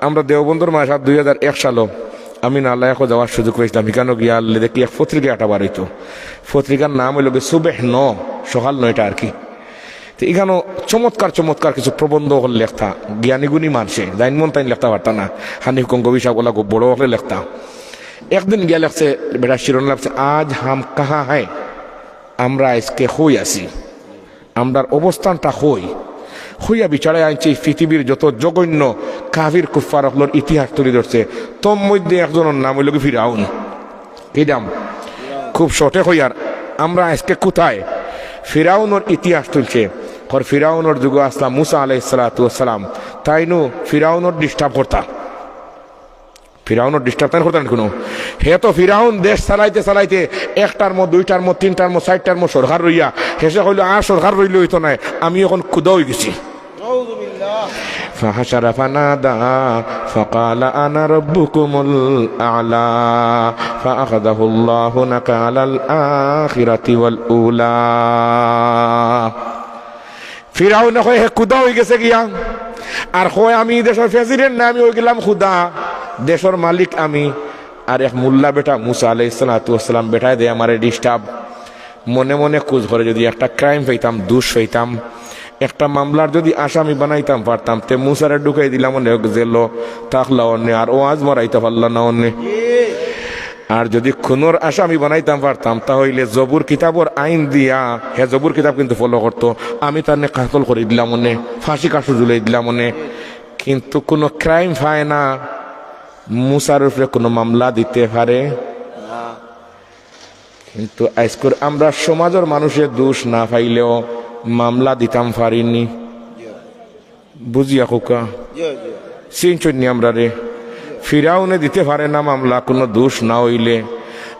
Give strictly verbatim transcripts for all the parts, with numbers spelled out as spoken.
আমরা দেওবন্দর মাদ্রাসাত দুই হাজার এক সালো আমি নালায়েকো যাওয়ার সুযোগ পাইছিলাম। হিকানো গিয়া আল্লে দেখি এক পত্রিকা একটা বার অইতো। পত্রিকার নাম অইলো গি সুবেহ ন, সকাল নয়টা আর কি। তো ইখানো চমৎকার চমৎকার কিছু প্রবন্ধ অকল লেখতা, জ্ঞানী গুণী মানষে, যাইন মন তাইন লেখতা পারতা না। হানিফ গঙ্গোহী সাব অলা গো-, বড় অকলে লেখতা। একদিন গিয়া লেখছে, বেটা শিরোনাম লেখছে, "আজ হাম কাহা হ্যায়?" আমরা আইজকে কই আছি, আমরার অবস্থানটা কই? কইয়া বিচারে আনছে এই পৃথিবীর যত জঘন্য কাফির কুফফার অকলর ইতিহাস তুলি ধরছে। তোর মধ্যে একজনর নাম অইলো গি ফিরাউন। কি নাম? খুব শর্টে কইয়ার, আমরা আইজকে কোথায়? ফিরাউনর ইতিহাস তুলছে। কর ফিরাউনর যুগে আছলা মুসা আলাইহিস সালাতু ওয়াস সালাম, তাইনও ফিরাউনর disturb করতা। ফিরাউনর disturb তাইন করতা না কুনু। হে তো ফিরাউন দেশ চালাইতে চালাইতে এক term, দুই term, তিন term, চাইর term সরকার রইয়া, হেষে কইলো, "আর সরকার রইলে অইতো নায়, আমি অখন খুদা অইগেছি।" فحشر فنادى فقال أنا ربكم الأعلى فأخذه الله نكال الآخرة والأولى। ফিরাউনে কয় হে খুদা অইগেছে গিয়া, আর কয় আমি দেশর president না, আমি অইগেলাম খুদা, দেশর মালিক আমি। আর এক মোল্লা বেটা মুসা আলাইহিস সালাতু ওয়াস সালাম বেটায় দেয় আমারে disturb। মনে মনে খুজ করে যুদি একটা crime পাইতাম, দুষ পাইতাম, একটা মামলার যুদি আসামি বানাইতাম পারতাম, তে মুসারে ঢুকাই দিলাম অনে জেলো, থাকলা অনে, আর ওয়াজ মারাইতা পারলা না অনে। আর যুদি খুনর আসামি বানাইতাম পারতাম, তা অইলে জবুর কিতাবর আইন দিয়া, হে জবুর কিতাব কিন্তু follow করতো, আমি তানে কাতল করি দিলাম অনে, ফাঁসি কাঠো ঝুলাই দিলাম অনে। কিন্তু কুনু crime পায় না, মুসার উপরে কুনু মামলা দিতে পারে। কিন্তু আইজকুর আমরা সমাজর মানুষে দুষ না পাইলেও মামলা দিতাম পারিনি। বুঝিয়া কউক্কা। চিনছইন নি আমরারে? ফিরাউনে দিতে পারে না মামলা কুনু দুষ না অইলে,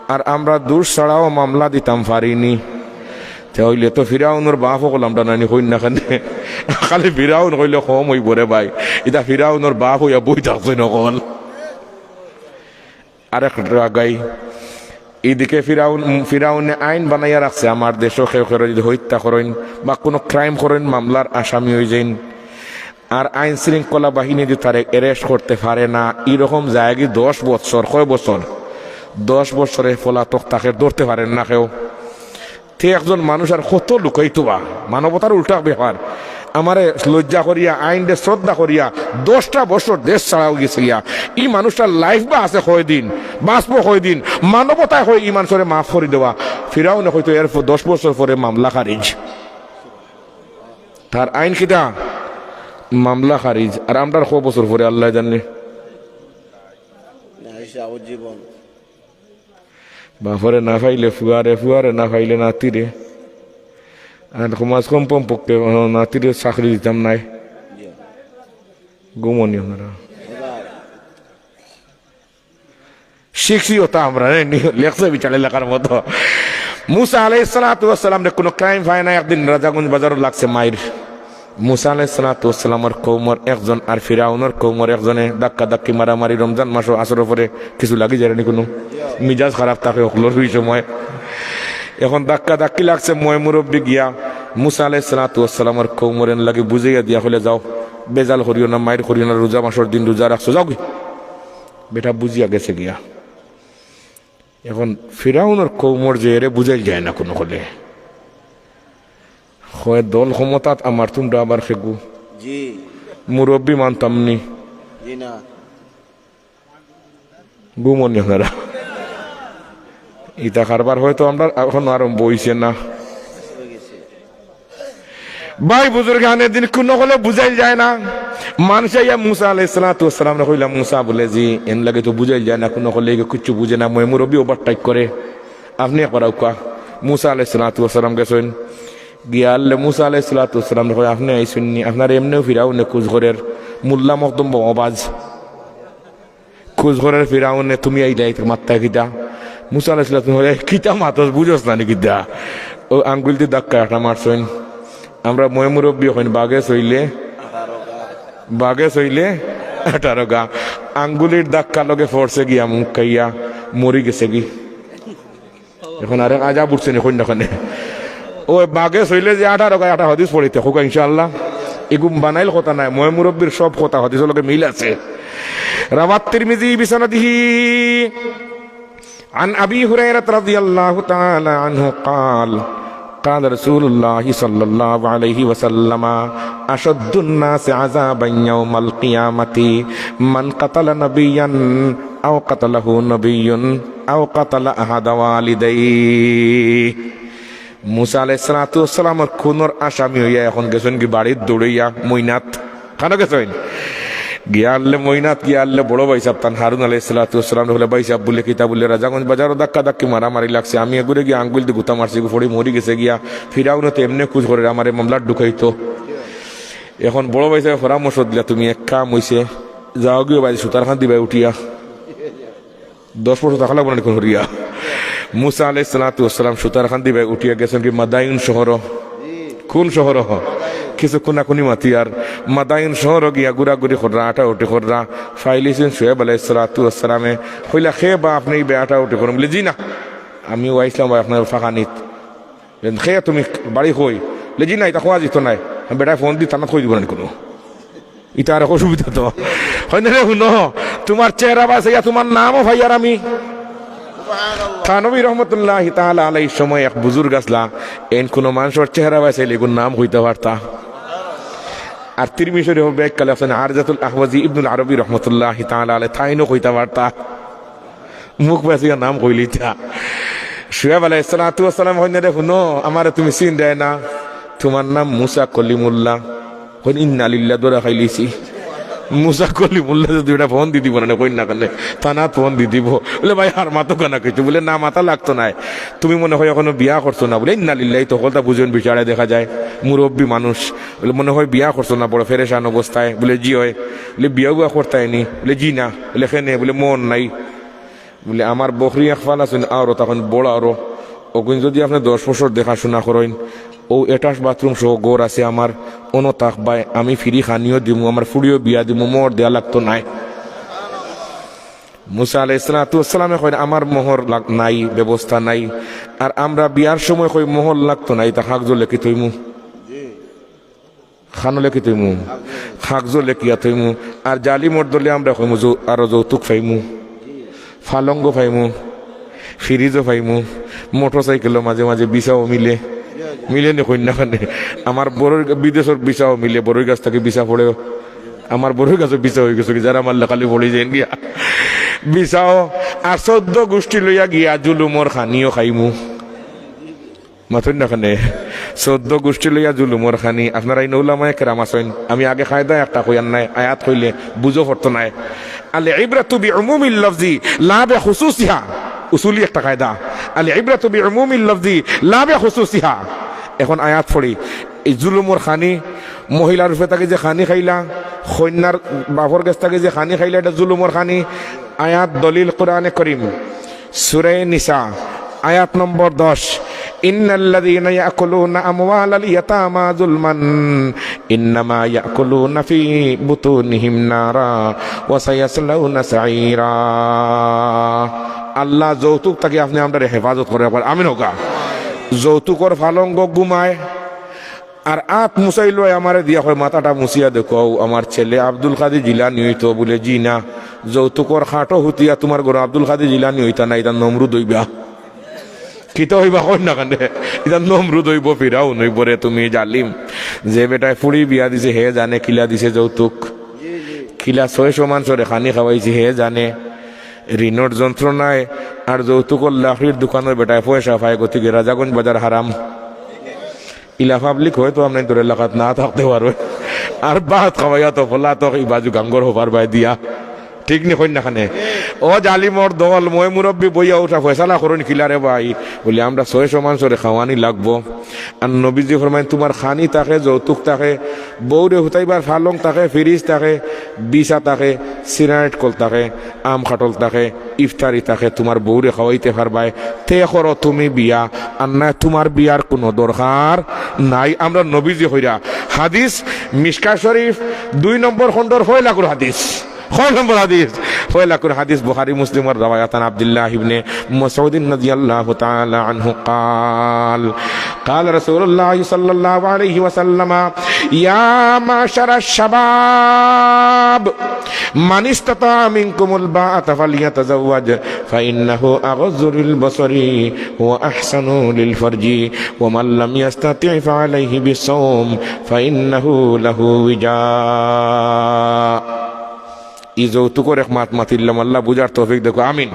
আর আমরা দুষ ছাড়াও মামলা দিতাম পারিনি। তে অইলে তো ফিরাউনর বাপ অকল আমরা নানি কইন না কেনে? খালি ফিরাউন কইলে কম অইবো রে ভাই, ইতা ফিরাউনর বাপ অইয়া বই থাকছইন অকল। আরেক আগাই, ইদিকে ফিরাউন, ফিরাউনে আইন বানাইয়া রাখছে, আমার দেশো কেউ কেউরে যুদি হত্যা করইন বা কুনু crime করইন, মামলার আসামি অইযাইন, আর আইন শৃঙ্খলা বাহিনী যুদি তারে arrest করতে পারে না, ইরকম যায়গি দশ বছর, কয় বছর? দশ বছরে পলাতক তাকে ধরতে পারের না কেউ। তে একজন মানুষ আর কত লুকাইতো বা, মানবতার উল্টা ব্যাপার। আমারে লজ্জা করিয়া, আইনরে শ্রদ্ধা করিয়া, দশটা বছর দেশ ছাড়া অইগেছে গিয়া। ই মানুষটার life বা আছে কয়দিন, বাঁচবো কয়দিন? মানবতায় কয় ই মানুষরে মাফ করি দেওয়া। ফিরাউনে কইতো এর প-, দশ বছর পরে মামলা খারিজ। তার আইন কিতা? মামলা খারিজ। আর আমরার কয় বছর পরে আল্লায় জানে। না, এই যাবজ্জীবন। বাপরে না পাইলে ফুয়ারে, ফুয়ারে না পাইলে নাতিরে। আর কমাস কম কম পক্ষে নাতিরে চাকরি দিতাম নায়। ঘুমো নি আপনারা। শিখছি ওটা আমরা, নি-, লেখছে বিচারে লেখার মতো। মুসা আলাইহিস সালাতু ওয়াস সালামরে কুনু crime পায় না, একদিন রাজাগঞ্জ বাজারো লাগছে মাইর। মুসা আলাইহিস সালাতু ওয়াস সালামর কওমর একজন আর ফিরাউনর কওমর একজনে ধাক্কা ধাক্কি মারামারি, রমজান মাসো আছরর পরে কিছু লাগি যায় নি কুনু, মিজাজ খারাপ থাকে হকলর ওই সময়। এখন ধাক্কা ধাক্কি লাগছে, ময় মুরব্বি গিয়া মুসা আলাইহিস সালাতু ওয়াস সালামর কওমর এন লাগি বুঝাইয়া দিয়া কইলে, "যাও, বেজাল করিও না, মাইর করিও না, রোজা মাসর দিন রোজা রাখছো, যাও গি।" বেটা বুঝিয়া গেছে গিয়া। এখন ফিরাউনর কওমর যে এরে বুঝাইল যায় না কুনু কলে। কয়, "দল ক্ষমতাত আমার, তুমরা আবার খেগু।" জি। মুরব্বি মানতাম নি। জি না। ঘুমো নি আপনারা। ইতা কারবার হয়তো আমরা এখন আরম্ভ অইছে না। ভাই বুজুর্গানে দিন কুনু কলে বুঝাইল যায় না। মানষে আইয়া মুসা আলাইহিস সালাতু ওয়াস সালামরে কইলা, "মুসা," বুলে, "জি।" এন লাগি তো বুঝাইল যায় না, কুনু কলে কিচ্ছু বুঝে না, ময় মুরব্বি overtake করে। আপনে একবার আউক্কা। মুসা আলাইহিস সালাতু ওয়াস সালাম গেছইন। গিয়া আল্লে মুসা আলাইহিস সালাতু ওয়াস সালামরে কয়, "আপনে আইছইন নি? আপনারে এমনেও ফিরাউনে খুজ করের, মোল্লা মকদুম বোমাবাজ।" খুজ করের ফিরাউনে, তুমি আইলায়, মাততায় কিতা? মুসা আলাইহিস সালাতু কয়, "কিতা মাতস, বুঝস না নি কিতা?" অউ আঙ্গুল দি ধাক্কা একটা মারছইন। আমরা ময় মুরব্বি অখন, বাঘে ছইলে, বাঘে ছইলে আঠারো গা। আঙ্গুলির ধাক্কা লগে পড়ছে গিয়া মুখ খাইয়া মরি গেছে গি। এখন আরেক আজাব উঠছে নি, কইন না কেনে? অউ বাঘে ছইলে যে আঠারো গা, একটা হাদিস পড়িতে কউক্কা ইনশাআল্লাহ। এগু বানাইল কথা নায়, ময় মুরব্বির সব কথা হাদিসর লগে মিল আছে। রাওয়াত তিরমিজি বিসানাদিহি। عن أبي هريرة رضي الله تعالى عنه قال: قال رسول الله صلى الله عليه وسلم: أشد الناس عذابا يوم القيامة من قتل نبيا أو قتله نبي أو قتل أحد والديه. মুসা আলাইহিস সালাতু ওয়াস সালামর খুনর আসামি অইয়া এখন গেছইন কি বাড়িত দৌড়াইয়া মইনাত। কানো গেছইন? গিয়া আনলে মইনাত, গিয়া আনলে বড় ভাইসাব তান হারুন আলাইহিস সালাতু ওয়াস সালামরে কইলা, "ভাইসাব, বুলে কিতা বুলে রাজাগঞ্জ বাজারো ধাক্কা ধাক্কি মারামারি লাগছে, আমি এগুরে গিয়া আঙ্গুল দি গুতা মারছি, এগু পড়ি মরি গেছে গিয়া, ফিরাউনে তো এমনে খুশ করের আমারে মামলাত ঢুকাইতো।" এখন বড় ভাইসাবে পরামর্শ দিলা, "তুমি এক কাম অইছে, যাওগি বাড়ি সুতারকান্দি বায় উঠিয়া।" দশ বছর থাকা লাগবো না নি কুন করিয়া। মুসা আলাইহিস সালাতু ওয়াস সালাম সুতারকান্দি বায় উঠিয়া গেছইন কি মাদায়ুন শহরো। কুন শহরো? কিছু কুনাকুনি মাতিয়ার। মাদায়ুন শহরো গিয়া ঘুরাঘুরি কররা, আটাউটি কররা। পাইলিছইন শুয়েব আলাইহিস সালাতু ওয়াস সালামে। কইলা, "কে বা আপনে ইবায় আটাউটি করইন?" বুলে, "জি না, আমিউ আইছলাম বা আপনার ফাঁকানিত।" "কে তুমি, বাড়ি কই?" বুলে, "জি না, ইতা কওয়া যিতো নায়, বেটায় ফোন দি থানাত কই দিবো না নি কুনু।" ইতা আর অসুবিধা তো। কইন না রে, হুনো, তুমার চেহারা বায় চাইয়া তুমার নামও পাইয়ার আমি। থানবী রহমতুল্লাহি তাআলা আলাইহির সময় এক বুজুর্গ আছলা, এইন কুনু মানষর চেহারা বায় চাইলে এগুর নাম কইতা পারতা। আর তিরমিজি শরীফো বেশ কালে আছইন আরজাতুল আহওয়াজি ইবনুল আরবি রহমতুল্লাহি তাআলা আলাইহি, তাইনও কইতা পারতা। মুখ বায় চাইয়া নাম কইলিতা। শুয়েব আলাইহিস সালাতু ওয়াস সালাম কইন না রে, হুনো, আমারে তুমি চিনরায় না, তুমার নাম মুসা কলিমুল্লাহ। কইন, "ইন্না লিল্লাহ, ধরা খাইলিছি।" মুসা কলিমুল্লাহ যদি বেটা ফোন দি দিবো না, কইন না কেনে, থানাত ফোন দি দিবো। বুলে, "ভাই, আর মাতো কেনে কিছু?" বুলে, "না, মাতা লাগতো নায়। তুমি মনে হয় এখনো বিয়া করছো না।" বুলে, "ইন্না লিল্লাহ, ই তো হকলতা বুঝইন বিচারে দেখা যায়, মুরব্বি মানুষ।" বুলে, "মনে হয় বিয়া করছো না, বড় ফেরেশান অবস্থায়।" বুলে, "জি অয়।" বুলে, "বিয়া উয়া করতায় নি?" বুলে, "জি না।" বুলে, "কেনে?" বুলে, "মন নাই।" বুলে, "আমার বকরি এক ফাল আছইন, আরো তখন বড় আরো, অগুইন যদি আপনে দশ বছর দেখাশুনা করইন, অউ attach bathroom সহ ঘর আছে আমার, অনো থাকবায়, আমি free খানিও দিমু, আমার ফুড়িও বিয়া দিমু, মোহর দেওয়া লাগতো নায়।" মুসা আলাইহিস সালাতু ওয়াস সালামে কইন, "আমার মোহর লাগ-, নাই, ব্যবস্থা নাই। আর আমরা বিয়ার সময় কই মোহর লাগতো নায়, ইতা কাগজো লেখি থইমু।" কানো লেখি থইমু, কাগজো লেখিয়া থইমু। আর জালিমর দলে আমরা কইমু, যৌ-, আরো যৌতুক পাইমু, ফালঙ্গ পাইমু, ফ্রিজও পাইমু, মোটরসাইকেলও মাঝে মাঝে ভিসাও মিলে, মিলে নি কইন না কেনে। আমার বড়ই, বিদেশর ভিসাও মিলে, বড়ই গাছ থাকি ভিসা পড়ে। আমার বড়ই গাছও ভিসা অইগেছে কি, যারা মারলে খালি পড়ি যাইন গিয়া। ভিসাও, আর চৌদ্দ গুষ্টি লইয়া গিয়া জুলুমর খানিও খাইমু। মাতইন না কেনে? চৌদ্দ গুষ্টি লইয়া জুলুমর খানি। আপনারা ইনো উলামায়ে কেরাম আছইন, আমি আগে কায়দা একটা কইয়ার নায়, আয়াত কইলে বুঝো পড়তো নায়। আল ইবরাতু বিউমুমিল লাফজি লা বিখুসুসিহা। উসুলি একটা কায়দা। আল ইবরাতু বিউমুমিল লাফজি লা বিখুসুসিহা। এখন আয়াত পড়ি। ই জুলুমর খানি, মহিলার উপরে থাকি যে খানি খাইলা, কইন্যার বাপর গেছ থাকি যে খানি খাইলা, ইটা জুলুমর খানি। আয়াত দলিল কোরআনে করিম। সূরা নিসা, আয়াত নম্বর দশ, "ইন্নাল্লাযীনা ইয়াকুলুনা আমওয়ালাল ইয়াতামা যুলমান ইন্নামা ইয়াকুলুনা ফি বুতুনিহিম নারা ওয়া সায়াসলাউনা সাঈরা।" আল্লাহ যৌতুক থাকি আপনে আমরারে হেফাজত করউক্কা, আমিন কউক্কা। যৌতুকর ফালঙ্গ ঘুমায়, আর আত মুছাইলো আমারে দিয়া কয়, "মাথাটা মুছিয়া দেখো, আমার ছেলে আব্দুল কাদির জিলানী অইতো।" বুলে, "জি না।" যৌতুকর খাটো হুতিয়া তুমার ঘরো আব্দুল কাদির জিলানী অইতা না, ইতা নমরুদ অইবা। কিতা অইবা কইন না কেনে? ইতা নমরুদ অইবো, ফিরাউন অইবো রে তুমি জালিম। যে বেটায় ফুড়ি বিয়া দিছে হে জানে কিলা দিছে যৌতুক। কিলা ছয়শো মানষরে খানি খাওয়াইছে হে জানে। ঋণর যন্ত্রণায় আর যৌতুকর লাকড়ির দোকানর বেটায় পয়সা পায়, গতিকে রাজাগঞ্জ বাজার হারাম। ইলা পাবলিক হয়তো আপনাইনতর এলাকাত না থাকতে পারে। আর ভাত খাওয়াইয়া তো ফলা তো ই বাজু গাঙ্গর হবার বায় দিয়া। ঠিক নি কইন না কেনে? ও জালিমর দল, ময় মুরব্বি বইয়া উঠা ফয়সালা করইন কিলা রে ভাই? বুলে, "আমরা ছয়শো মানষরে খাওয়ানি লাগবো।" আর নবীজি ফরমাইন, তুমার খানি থাকে, যৌতুক থাকে, বউরে হুতাইবার ফালং থাকে, ফিরিজ থাকে, বিছা থাকে, সিরাইট কল থাকে, আম খাটল থাকে, ইফতারি থাকে, তুমার বউরে খাওয়াইতে পারবায়, তে করো তুমি বিয়া, আর নায় তুমার বিয়ার কুনু দরকার নাই। আমরার নবীজি কইরা। হাদিস মিশকাত শরীফ দুই নম্বর খণ্ডর পয়লাকুর হাদিস। কয় নম্বর হাদিস? পয়লাকুর হাদিস বুখারী মুসলিমর রাওয়ায়াত। আন আব্দুল্লাহ ইবনে মাসউদ রাদিয়াল্লাহু তাআলা আনহু قال قال رسول الله صلى الله عليه وسلم: يا معشر الشباب، من استطاع منكم الباءة فليتزوج، فإنه أغض للبصر وأحصن للفرج، ومن لم يستطع فعليه بالصوم، فإنه له وجاء. ই যৌতুকর এক মাত মাতিলাম, আল্লায় বুঝার তৌফিক দেউক্কা, আমিন।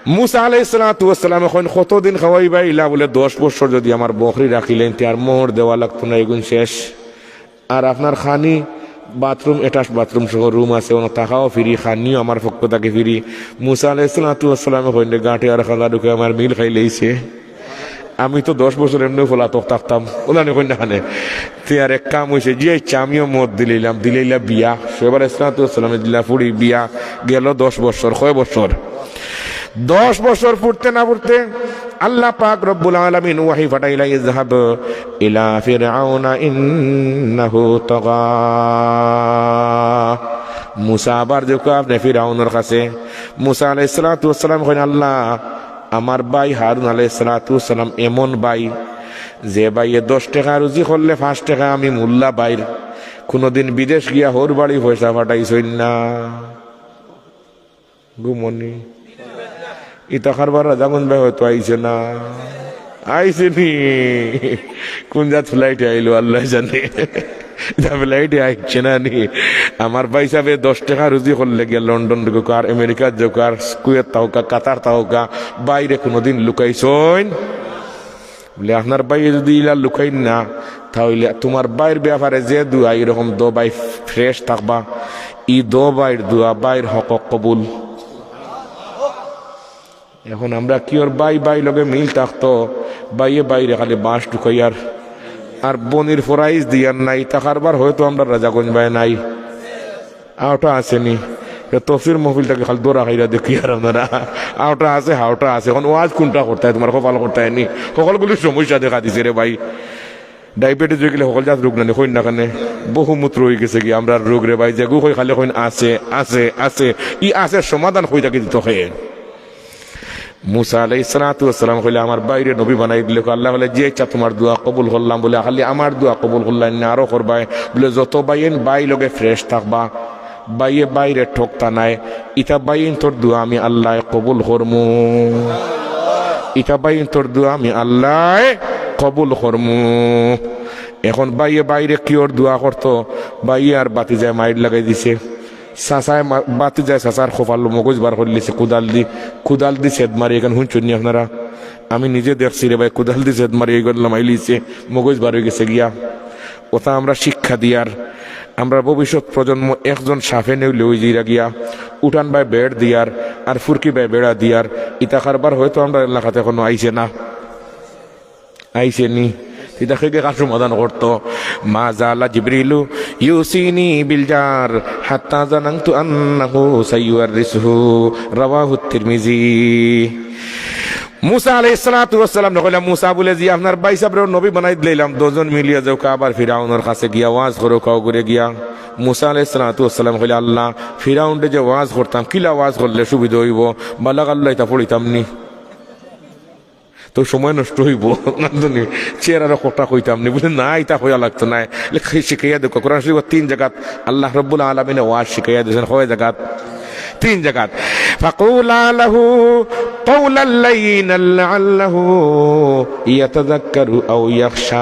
মুসা আলাইহিস সালাতু ওয়াস সালামে কইন, "কতদিন খাওয়াইবায়?" ইলা বুলে, "দশ বছর যুদি আমার বকরি রাখিলাইন, তে আর মোহর দেওয়া লাগতো না, এগুন শেষ। আর আপনার খানি, বাথরুম, attached বাথরুম সহ রুম আছে, অনো থাকাও ফ্রি, খানিও আমার পক্ষ থাকি ফ্রি।" মুসা আলাইহিস সালাতু ওয়াস সালামে কইন, "রে গাঁটে আর খাজা ঢুকে আমার মিল খাইলাইছে।" আমি তো দশ বছর এমনেউ পলাতক থাকতাম, অলা নি কইন না কেনে? তে আর এক কাম অইছে, জি আইচ্ছা, আমিও মত দিলাইলাম, দিলাইলা বিয়া। শুয়েব আলাইহিস সালাতু ওয়াস সালামে দিলা ফুড়ি বিয়া, গেল দশ বছর। কয় বছর? দশ বছর ফুরতে না ফুরতে আল্লাহ পাক রব্বুল আলামিন ওহী পাঠাইলা, "اذهب إلى فرعون إنه طغى।" মুসা আবার যাউক্কা আপনে ফিরাউনর কাছে। মুসা আলাইহিস সালাতু ওয়াস সালাম কইন, "আল্লাহ, আমার ভাই হারুন আলাইহিস সালাতু ওয়াস সালাম এমন ভাই, যে ভাইয়ে দশ টেকা রুজি করলে পাঁচ টেকা আমি মুল্লা বাইর, কুনুদিন বিদেশ গিয়া হউর বাড়ি পয়সা পাঠাইছইন না।" ঘুমনি। ইতা কারবার রাজাগঞ্জ ভাই হয়তো আইছে না। আইছে নি? কুন জাত ফ্লাইটে আইলো আল্লায় জানে। ইতা ফ্লাইটে আইছে না নি? আমার ভাইসাবে দশ টেকা রুজি করলে গিয়া লন্ডন যাউক্কা, আমেরিকা যাউক্কা, কুয়েত থাউক্কা, কাতার থাউক্কা, ভাইরে কুনুদিন লুকাইছইন? বুলে, "আপনার ভাইয়ে যুদি ইলা লুকাইন না, তা অইলে তুমার ভাইর বেয়াপারে যে দোয়া, ই রকম দো ভাই ফ্রেশ থাকবা, ই দো ভাইর দোয়া, ভাইর হক কবুল।" এখন আমরা কিওর ভাই ভাই লগে মিল থাকতো, ভাইয়ে ভাইরে খালি বাঁশ ঢুকাইয়ার, আর বনির ফরাইজ দিয়ার নাই, ইতা কারবার হয়তো আমরার রাজাগঞ্জ ভাই নাই। আওটা আছে নি? এ তফসির মহফিল থাকি খালি দৌড়া খাইরা দেখি আর আপনারা। আওটা আছে, হাওটা আছে। এখন ওয়াজ কুনটা করতায়, তুমার কপাল করতায় নি? হকলগুলির সমস্যা দেখা দিছে রে ভাই। ডায়াবেটিস অইগেলে হকল জাত রোগ না নি, কইন না কেনে? বহুমূত্র অইগেছে গি আমরার রোগ রে ভাই। যেগু কই খালি কইন আছে, আছে, আছে। ই আছে সমাধান কই থাকি দিতো হে? মুসা আলাইহিস সালাতু ওয়াস সালাম কইলা, "আমার ভাইরে নবী বানাই দিলে।" আল্লায় কইলা, "জি আইচ্ছা, তুমার দোয়া কবুল করলাম।" বুলে, "খালি আমার দোয়া কবুল করলায় না, আরো করবায়?" বুলে, "যত ভাইয়াইন ভাই লগে ফ্রেশ থাকবা, ভাইয়ে ভাইরে ঠকতা নায়, ইতা ভাইয়াইন্তর দোয়া আমি আল্লায় কবুল করমু, ইতা ভাইয়াইন্তর দোয়া আমি আল্লায় কবুল করমু।" এখন ভাইয়ে ভাইরে কিওর দোয়া করতো, ভাইয়ে আর ভাতিজায় মাইর লাগাই দিছে। চাচায় মা-, ভাতিজায় চাচার কপাল মগজ বার করিলিছে কুদাল দি, কুদাল দি ছেদ মারি, এখান হুনছইন নি আপনারা? আমি নিজে দেখছি রে ভাই, কুদাল দি ছেদ মারি, এইগুন লামাইলিছে, মগজ বার অইগেছে গিয়া। ওটা আমরা শিক্ষা দিয়ার, আমরা ভবিষ্যৎ প্রজন্ম একজন সাফে নেউলে অই যাইরা গিয়া, উঠান বায় বেড় দিয়ার, আর ফুরকি বায় বেড়া দিয়ার, ইতা কারবার হয়তো আমরার এলাকাত এখনো আইছে না। আইছে নি? ইতা কে কে কার সমাধান করতো? "মা জালা জিবরিলু ইউসিনি বিল জার হাত্তা জানানতু আন্নাহু সাইয়ুওয়ারিসুহু।" রাওয়াহু তিরমিজি। মুসা আলাইহিস সালাতু ওয়াস সালামরে কইলা, "মুসা বুলে জি, আপনার ভাইসাবরে নবী বানাই দিলাইলাম, দুইজন মিলিয়া যাউক্কা আবার ফিরাউনর কাছে গিয়া ওয়াজ করউক্কা অগুরে গিয়া।" মুসা আলাইহিস সালাতু ওয়াস সালাম কইলা, "আল্লাহ, ফিরাউনরে যে ওয়াজ করতাম, কিলা ওয়াজ করলে সুবিধা অইবো? বালাগাল্লাহ ইতা পড়িতাম নি?" তো সময় নষ্ট অইবো, না তো নি, চেয়ার আরো কথা কইতাম নি, বুলে, "না, ইতা কইয়া লাগতো নায়, লে, খে-, শিখাইয়া দেউক্কা।" কোরআন শরীফ তিন জাগাত আল্লাহ রাব্বুল আলামিনে ওয়াজ শিখাইয়া দিছেন, কয় জাগাত? তিন জাগাত। "ফাকুলা লাহু কাওলাল লাইয়িনাল লাআল্লাহু ইয়াতাযাক্কারু আও ইয়াখশা।"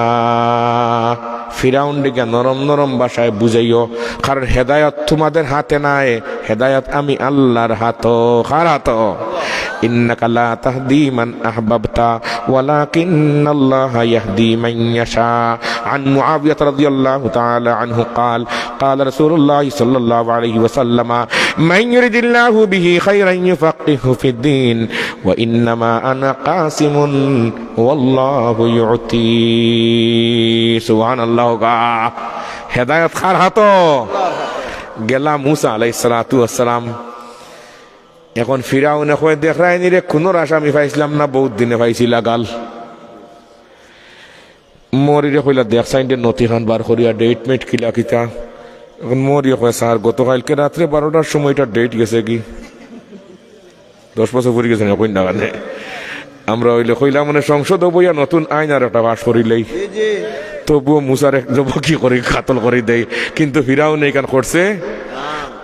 ফিরাউনরে গিয়া নরম নরম ভাষায় বুঝাইও, কারণ হেদায়ত তোমাদের হাতে নাই, হেদায়ত আমি আল্লাহর হাতো। কার হাতো? "ইন্নাকা লা তাহদি মান আহবাবতা ওয়ালাকিন্নাল্লাহা ইয়াহদি মান ইয়াশা।" عن معاوية رضي الله تعالى عنه قال: قال رسول الله صلى الله عليه وسلم: من يرد الله به خيرا يفقهه في الدين، وإنما أنا قاسم والله يعطي। সুবহানাল্লাহ গা। হেদায়ত কার হাতো? গেলা মুসা আলাইহিস সালাতু ওয়াস সালাম। এখন ফিরাউনে কয়, "দেখরায়নি রে, কুনুর আসামি পাইছলাম না, বউত দিনে পাইছি লাগাল।" মরিরে কইলা, "দেখ চাইন দে নথিখান বার করিয়া, ডেট মেট কিলা কিতা।" এখন মরিয়ে কয়, "স্যার, গতকাইলকে রাত্রে বারোটার সময় ইটা ডেট গেছে গি।" দশ বছর ফুরিগেছে না, কইন না কেনে? আমরা অইলে কইলাম মানে সংসদো বইয়া নতুন আইন আর একটা পাশ করিলাই। তবুও মুসারে জব কি করি, কাতল করি দেই। কিন্তু ফিরাউনে ইখান করছে।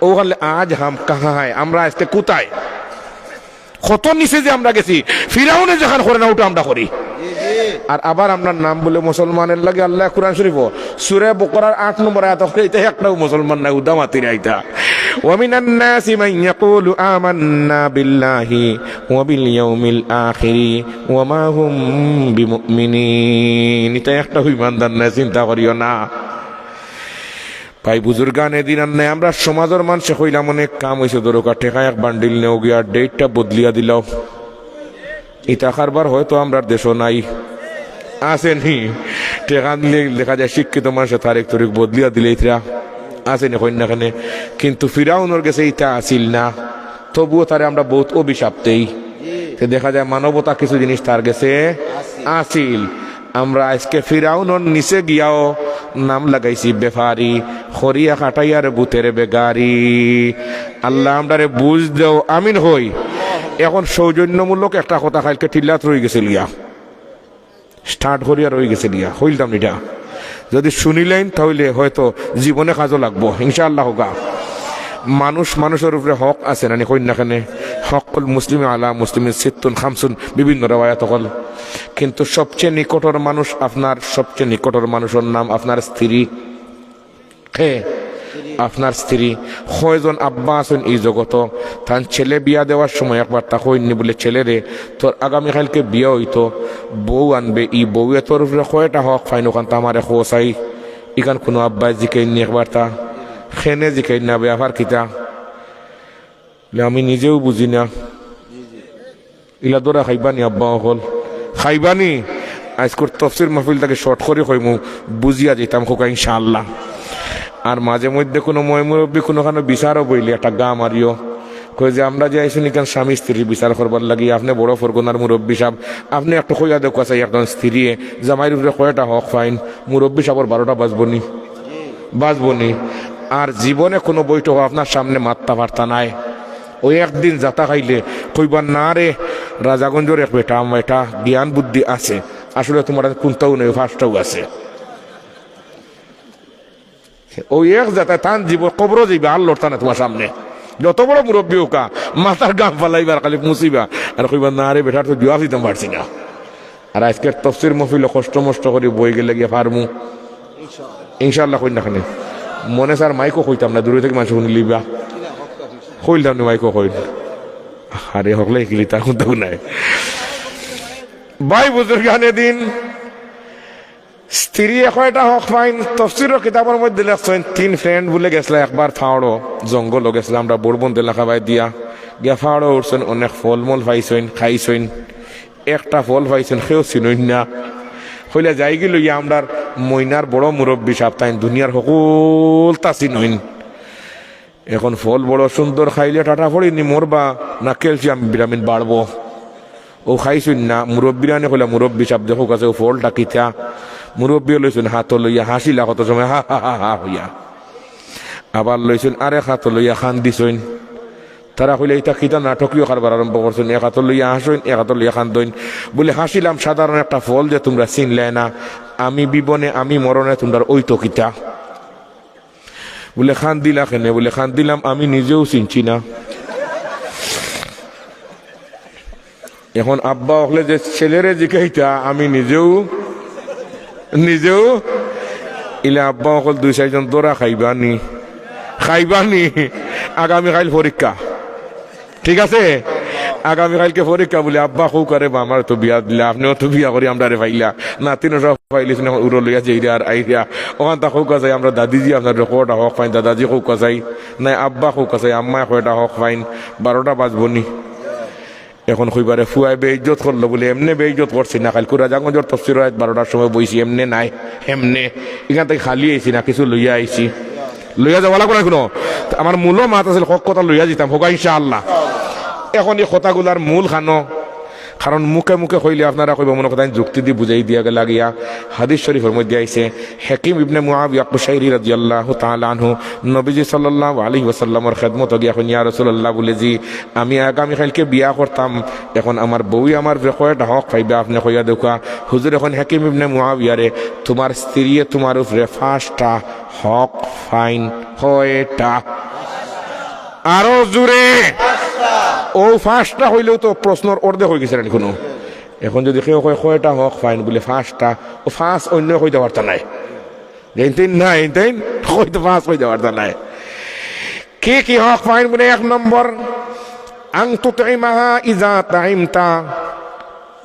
অখানলে আজ হাম কাহা হায়, আমরা আইজকে কুথায়? কত নিচে যে আমরা গেছি, ফিরাউনে যেখান করে না, ওটা আমরা করি। আর আবার আমরার নাম বুলে মুসলমানর লাগি আল্লায় কুরআন শরিফো সূরা বকরার আট নম্বর আয়াত অইলে ইতা একটাও মুসলমান নায়, হুদা মাতিরা ইতা। ومن الناس من يقول آمنا بالله وباليوم الآخر وما هم بمؤمنين। ইতা একটাও ইমানদার নায়, চিন্তা করিও না। ভাই বুজুর্গানে দিন, আর নাই আমরা সমাজর মানষে কইলাম অনেক কাম অইছে, দরকার টেকা এক বান্ডিল নেও গিয়া ডেটটা বদলিয়া দিলাও। ইতা কারবার হয়তো আমরার দেশো নাই, আছে নি? টেকা দিলে দেখা যায় শিক্ষিত মানষে তারিখ তুরিখ বদলিয়া দিলে ইতরা আছে নি, কইন না কেনে? কিন্তু ফিরাউনর গেছে ইতা আছিল না, তবুও তারে আমরা বউত অভিশাপ দেই। তে দেখা যায় মানবতা কিছু জিনিস তার গেছে আছিল। আমরা আইজকে ফিরাউনর নিচে গিয়াও নাম লাগাইছি বেফারি, খরিয়া কাটাইয়ার বুতের বেগারি। আল্লাহ আমরারে বুঝ দেও, আমিন কই। এখন সৌজন্যমূলক একটা কথা কাইলকে টিল্লাত রইগেছিল গিয়া, start করিয়া রইগেছিল গিয়া, কইলতাম ইটা। যদি শুনিলাইন তাইলে হয়তো জীবনে কাজো লাগবো, ইনশাআল্লাহ। হোগা মানুষ মানুষর উপরে হক আছে না নি, কইন না কেনে? হক্কুল মুসলিমি আলা মুসলিমিন সিত্তুন খামসুন, বিভিন্ন রেওয়ায়াত অকল। কিন্তু সবচেয়ে নিকটর মানুষ আপনার, সবচেয়ে নিকটর মানুষর নাম আপনার স্ত্রী। কে? আপনার স্ত্রী। কয়জন আব্বা আছইন ই জগতো? তান ছেলে বিয়া দেওয়ার সময় একবার তা কইননি বুলে, "ছেলে রে, তোর আগামী কাইলকে বিয়া অইতো, বউ আনবে, ই বউয়ে তোর উপরে কয়টা হক পাইন, অখানতা আমারে কও চাই।" ইখান কুনু আব্বায় জিকাইননি একবার তা? কেনে জিকাইন না, বেয়াপার কিতা? বুলে, "আমি নিজেও বুঝি না।" ইলা ধরা খাইবানি আব্বা অকল? খাইবানি? আইজকুর তফসির মাহফিল থাকি short করি কইমু, বুঝিয়া যাইতাম খোকা ইনশাআল্লাহ। আর মাঝে মধ্যে কুনু ময়-মুরব্বি কুনুখানো বিচারো বইলে একটা গা মারিও, কয় যে, "আমরা যে আইছুন ইখান স্বামী স্ত্রীর বিচার করবার লাগি, আপনে বড় ফরগনার মুরব্বি সাব, আপনে একটু কইয়া দেউক্কা চাই একজন স্ত্রীয়ে জামাইর উপরে কয়টা হক পাইন?" মুরব্বি সাবর বারোটা বাজবো নি? বাজবো নি? আর জীবনে কুনু বৈঠকো আপনার সামনে মাততা পারতা নায়। অউ একদিন যাতা খাইলে কইবা, "না রে, রাজাগঞ্জর এক বেটা, আমার এটা জ্ঞান বুদ্ধি আছে, আসলে তুমার কুনটাও নাই, পাঁচটাও আছে।" অউ এক যাতায় তান জীবন কবরো যাইবা, আর লড়তা না তুমার সামনে। যত বড় মুরব্বি হোকা, মাথার ঘাম ফালাইবার খালি মুছিবা, আর কইবা, "না রে, বেটার তো জুয়াব দিতাম পারছি না।" আর আইজকের তফসির মহফিলো কষ্ট মষ্ট করি বই গেলে গিয়া পারমু। ইনশাআল্লাহ কইন না কেনে? মনে চার মাইকো কইতাম না, দূরে থাকি মানষে হুনিলিবা। কইলতাম নি মাইকো কইন। আরে হকলে হিকিলি তার মধ্যেও নাই। ভাই বুজুর্গানে দিন, স্ত্রীয়ে কয়টা হক পাইন? তফসিরর কিতাবর মধ্যে লেখছইন, তিন friend বুলে গেছলা একবার পাহাড়ো, জঙ্গলো গেছলা, আমরা বড় বন্দে লাখাবাই দিয়া গিয়া পাহাড়ো উঠছইন, অনেক ফলমূল পাইছইন, খাইছইন। একটা ফল পাইছইন, কেউ চিনইন না। কইলা, "যাইগি লইয়া আমরার মইনার বড় মুরব্বি সাব, তাইন দুনিয়ার হকলতা চিনইন।" এখন ফল বড় সুন্দর, খাইলে টাটা পড়িনি, মরবা না calcium vitamin বাড়বো। অউ খাইছইন না, মুরব্বিরানে কইলা, "মুরব্বি সাব দেখউক্কা চাই, অউ ফলটা কিতা?" মুরব্বিয়ে লইছইন হাতো লইয়া, হাসিলা কত সময়, হা হা হা হা কইয়া। আবার লইছইন আরেক হাতো লইয়া, কান্দিছইন। তারা কইলা, "ইতা কিতা নাটকীয় কারবার আরম্ভ করছইন, এক হাতো লইয়া হাসইন, এক হাতো লইয়া কান্দইন।" বুলে, "হাসিলাম সাধারণ একটা ফল যে তুমরা চিনলায় না, আমি বিবনে, আমি মরণে তুমরার অইতো কিতা?" বুলে, "কান্দিলা কেনে?" বুলে, "কান্দিলাম, আমি নিজেও চিনছি না।" এখন আব্বা অকলে যে ছেলেরে জিকাইতা, আমি নিজেও, নিজেও, ইলা আব্বা অকল দুই চাইরজন ধরা খাইবানি, খাইবানি। আগামীকাইল পরীক্ষা, ঠিক আছে? আগামীকাইলকে পরীক্ষা বুলে, "আব্বা কউক্কা রে বা, আমারে তো বিয়া দিলা, আপনেও তো বিয়া করি আমরারে পাইলা, নাতিনও সব পাইলিছইন, এখন উরো লইয়া যাইরা আর আইরা।" অখানতা কউক্কা চাই, আমরা দাদিজি আপনার কয়টা হক পাইন, দাদাজি কউক্কা চাই, নায় আব্বা কউক্কা চাই, আম্মায় কয়টা হক পাইন, বারোটা বাজবো নি। এখন কইবারে, "ফুয়ায় বেইজ্জত করলো।" বুলে, "এমনে বেইজ্জত করছি না, কাইলকু রাজাগঞ্জর তফসিরো রাইত বারোটার সময় বইছি, এমনে নায়, এমনে। ইখান থাকি খালি আইছি না, কিছু লইয়া আইছি।" লইয়া যাওয়া লাগবো না কুনু। আমার মূল মাত আছিল, হক কথা লইয়া যাইতাম, হোগা ইনশাআল্লাহ। এখন ই কথাগুলার মূল খানো, কারণ মুখে মুখে কইলে আপনারা কইবা মনে করইন যুক্তি দি বুঝাই দিয়া গেলা গিয়া। হাদিস শরীফর মধ্যে আইছে, হাকিম ইবনে মুআবিয়া কুশাইরি রাদিয়াল্লাহু তাআলা আনহু নবীজি সাল্লাল্লাহু আলাইহি ওয়াসাল্লামর খেদমতো গিয়া কইন, "ইয়া রাসূলুল্লাহ," বুলে, "জি, আমি আগামী কাইলকে বিয়া করতাম, এখন আমার বউয়ে আমার যে কয়টা হক পাইবা আপনে কইয়া দেউক্কা।" হুজুরে কইন হাকিম ইবনে মুআবিয়ারে, "তুমার স্ত্রীয়ে তুমার উপরে পাঁচটা হক পাইন।" কয়টা? আরো জোরে। অউ পাঁচটা কইলেউ তো প্রশ্নর অর্ধেক অইগেছে না নি কুনু? এখন যুদি কেউ কয় কয়টা হক পাইন, বুলে পাঁচটা, অউ পাঁচ অইন্য কইতা পারতা নায়। যেইন তেইন না, এইন তেইন কইতা পাঁচ কইতা পারতা নায়। কি কি হক পাইন বুলে? এক নম্বর, আন তুতইমাহা ইজা তাইমতা।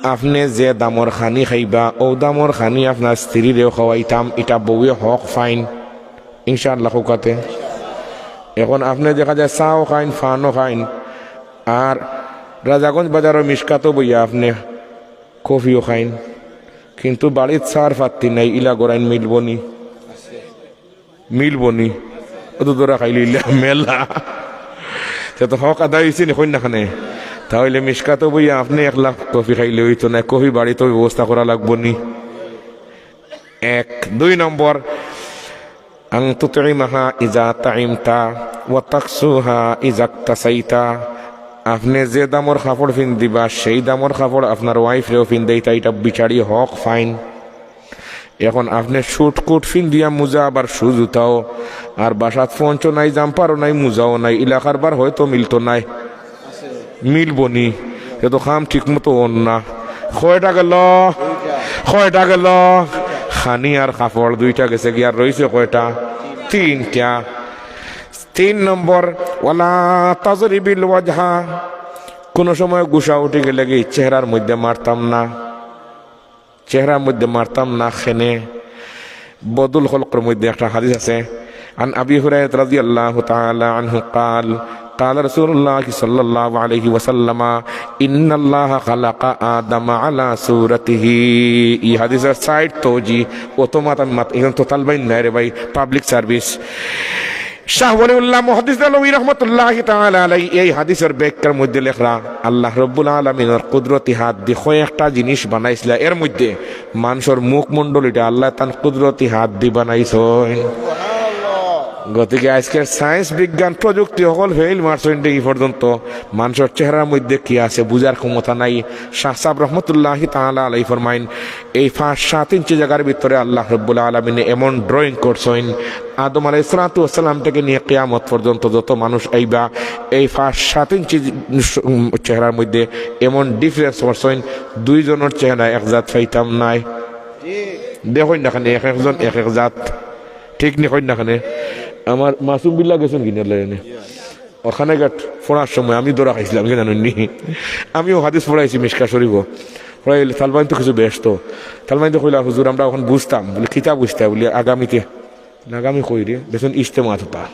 আপনে যে দামর খানি খাইবা, অউ দামর খানি আপনার স্ত্রীরেও খাওয়াইতাম, ইটা বউয়ে হক পাইন। ইনশাআল্লাহ কউক্কাতে। এখন আপনে দেখা যায় চাও খাইন, পানও খাইন, আর রাজাগঞ্জ বাজারর মিশকাতো বইয়া আপনে কফিও খাইন, কিন্তু বাড়িত চার পাত্তি নাই, ইলা ঘরো আইন মিলবো নি? মিলবো নি? অউ তো ধরা খাইলে ইলা মেলা। তে তো হক আদায় অইছে নি, কইন না কেনে? তা অইলে মিশকাতো বইয়া আপনে একলা কফি খাইলে অইতো নায়, কফি বাড়িত ব্যবস্থা করা লাগবো নি? এক। দুই নম্বর, আন তুতইমাহা ইজা তাইমতা ওয়া তাকসুহা ইজা ইকতাসাইতা। আপনে যে দামর কাপড় ফিন্দিবা, সেই দামর কাপড় আপনার ওয়াইফরেও ফিন্দাইতা, ইটা বিচারি হক পাইন। এখন আপনে শুট কুট ফিন্দিয়া মুজা আবার শু জুতাও, আর বাসাত পঞ্চ নাই, জাম্পারও নাই, মুজাও নাই, ইলা কারবার হয়তো মিলতো নায়। মিলবো নি? এ তো কাম ঠিক মতো অর না। কয়টা গেল? কয়টা গেল? খানি আর কাপড় দুইটা গেছে গিয়া, আর রইছে কয়টা? তিনটা। তিন নম্বর, ওয়ালা তাজরিবিল ওয়াজহা। কুনু সময় গুসা উঠি গেলে গি চেহারার মধ্যে মারতাম না। চেহারার মধ্যে মারতাম না কেনে? বদুল খলকর মধ্যে একটা হাদিস আছে, عن أبي هريرة رضي الله تعالى عنه قال قال رسول الله صلى الله عليه وسلم إن الله خلق آدم على صورته। ই হাদিসর চাইর তওজি, অত মাত আমি মাত, এখন তো তালবাইন নাই রে ভাই, পাবলিক সার্ভিস। শাহ ওয়ালিউল্লাহ মুহাদ্দিস দেহলভী রহমতুল্লাহি তাআলা আলাইহি এই হাদিসর ব্যাখ্যার মধ্যে লেখরা, আল্লাহ রব্বুল আলামিনর কুদরতি হাত দি কয়েকটা জিনিস বানাইছলা, এর মধ্যে মানষর মুখমণ্ডলীটা আল্লায় তান কুদরতি হাত দি বানাইছইন। গতিকে আইজকের সায়েন্স, বিজ্ঞান, প্রযুক্তি হকল ফেইল মারছইন ই পর্যন্ত, মানষর চেহারার মধ্যে কি আছে বুঝার ক্ষমতা নাই। শাহ সাব রহমতুল্লাহি তাআলা আলাইহি ফরমাইন, এই পাঁচ সাত ইঞ্চি জাগার ভিতরে আল্লাহ রব্বুল আলামিনে এমন ড্রয়িং করছইন, আদম আলাইহিস সালাতু ওয়াস সালাম থেকে নিয়া কিয়ামত পর্যন্ত যত মানুষ আইবা, এই পাঁচ সাত ইঞ্চি চেহারার মধ্যে এমন ডিফারেন্স করছইন, দুইজনর চেহারা এক জাত পাইতাম নায়। দেখইন না কেনে, এক একজন এক এক জাত, ঠিক নি কইন না কেনে? আমার মাসুম বিল্লা গেছইন কিনা লাইনে? অখানে ঘাট পড়ার সময় আমি ধরা খাইছিলাম, কি জানইন নি? আমিও হাদিস পড়াইছি মিশকা শরীফও। পড়াইলে তালবাইন তো কিছু বেশ তো। তালবাইন তো কইলা, "হুজুর, আমরা অখন বুঝতাম।" বুলে, "কিতা বুঝতা?" বুলে, "আগামীতে।" "আগামী কই রে?" "দেখছইন ইজতেমাত অতা।"